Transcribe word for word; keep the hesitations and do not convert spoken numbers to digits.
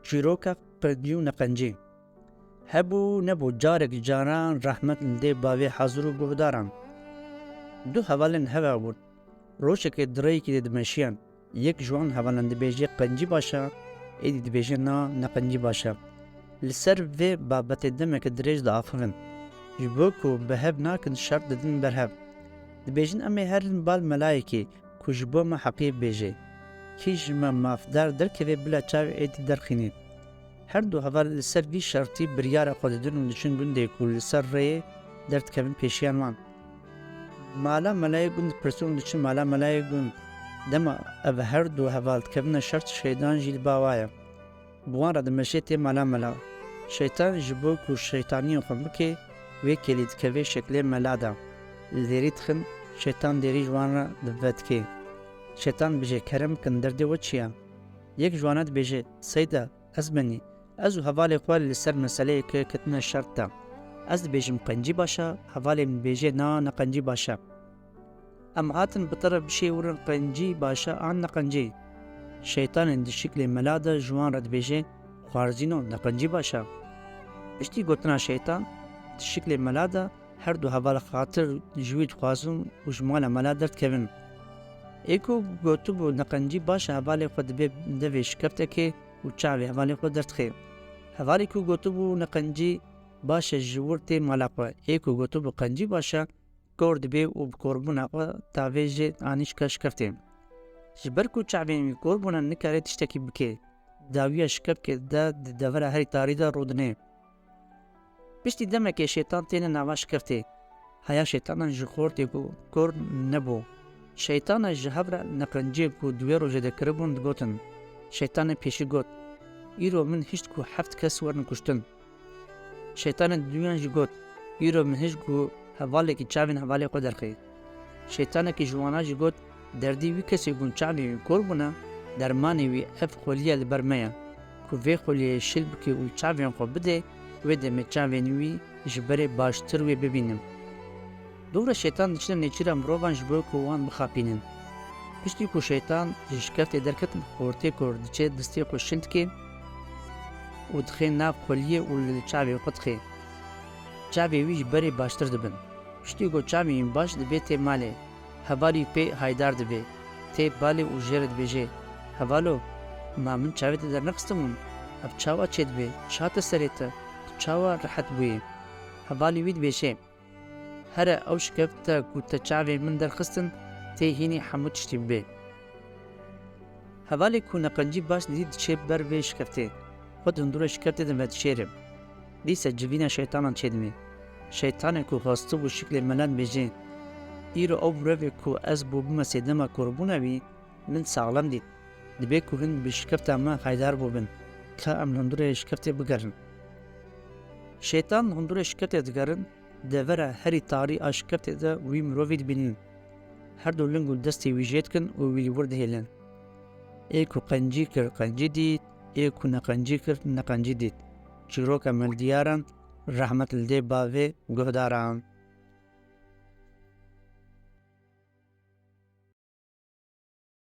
Çîroka qencî û neqencî. Hebû nebû carek caran rehmet li dê bavê hazir û guhdaran. Du hevalên heve bûn. Rojekê di rêyekê de dimeşiyan. Yek ji wan hevalan dibêje qencî baş e, êdî dibêje na, neqencî baş e. Li ser vê babetê demeke dirêj diaxivin. Ji bo ku bi hev nakin şert didin ber hev. Dibêjin em ê herin bal melayekê ku ji bo me heqiyê bibêje. Kî ji me mafdar derkeve bila çavê êdî derxîne. Her du heval li ser vî şertî biryara xwe didin û diçin gundê ku li ser rêyê derdikevin pêşiyan wan. Mala melayê gund dipirsin û diçin mala melayê gund. Dema ev her du heval dikevine şert, şeytan jî li ba wa ye. Bi wan re dimeşe tê mala mela. Şeytan ji bo ku şeytaniyên xwe bike, wê kelî dikeve şeklê mela de. Li dêrî dixin, şeytan dêrî ji wan re divedike. Şeytan dibêje, kerem bikin, derdê we çi ye? Yek ji wana dibêje, Seyda, ez benî, ez û hevalê xwe li ser meseleyeke ketine şert de. Ez dibêjim qencî baş e, hevalê min dibêje na, neqencî baş e. Em hatin bi te re bişêwirin qencî baş e an neqencî. Şeytanê di şiklê mela de ji wan re dibêje, xwarzîno, neqencî baş e. Piştî gotina şeytan, di şiklê mela de her du heval xatir ji wî dixwazin û ji mala mela derdikevin. Ê ku gotibû neqencî baş e, hevalê xwe dibe devê şikeftekê û çavê hevalê xwe derdixe. Hevalê ku gotibû neqencî baş e, ji wir tê mala xwe. Ê ku gotibû qencî baş e, kor dibe û bi korbûna xwe tavêjê anî şike şikeftê. Ji ber ku çavên wî kor bûne, nikare tiştekî bike. Dawiya şikefkê de di devera herî tarî de rûdine. Piştî demekê şeytan têne nava şikeftê. Heya şeytanan ji xortê ku kor nebû. Şeytana ji hev re neqenciyê ku di wê rojê de kiribûn digotin. Şeytanê pêşî got, Îro min hişt ku heft kes werin kuştin. Şeytanê duyan jî got, Îro min hişt ku hevalekî çavên hevalê xwe derxê. Şeytanekî ji wana jî got, Derdî wî kesê ku çavên wî kor bûne, dermanê wî ev xweliye li ber me ye. Ku vê xweliyê şil bike û çavên xwe bide, wê demê çavên wî ji berê baştir wê bibînin. Dû re şeytan diçine nêçîra mirovan ji bo ku wan bixapînin. Piştî ku şeytan ji şikeftê derketin, xortê ku diçe destê xwe şil dike û dixê nav xweliyê û li çavê xwe dixê. Çavê wî ji berê baştir dibin. Piştî ku çavê wî baş dibe tê malê, hevalî pê haydar dibe. Tê balê û jê re dibêje, Hevalo, ma min çavê te dernexistibûn? Ev çawa çêdibe? Çi hate serê te? Tu çawa rehet bûyî? Hevalî wî dibêje, Here ew şikefte ku te çavên min derxistin, tê hînî hemû tiştî bibe. Hevalê ku neqencî baş didî diçe ber vê şikeftê, xwe di hundirê şikeftê de vedişêre. Dîsa civîna şeytanan çêdimê. Şeytanê ku xwestibû şiklê mela dibêje, Îro ew birevê ku ez bûbime sêdema korbûna wî, min saxlem dît. Dibê ku hin bi şikefta me haydar bûbin. Ka em li hundirê şikeftê bigerin. Şeytan li hundirê şikeftê digerin, devera herî tarî a şikeftê de wî mirovî dibînin. Her du ling û destê wî jê dikin û wî li wir dihêlin. Ê ku qencî kir, qencî dît, ê ku neqencî kir, neqencî dît. Çîroka me li diyaran, rehmet li dê bavê guhdaran.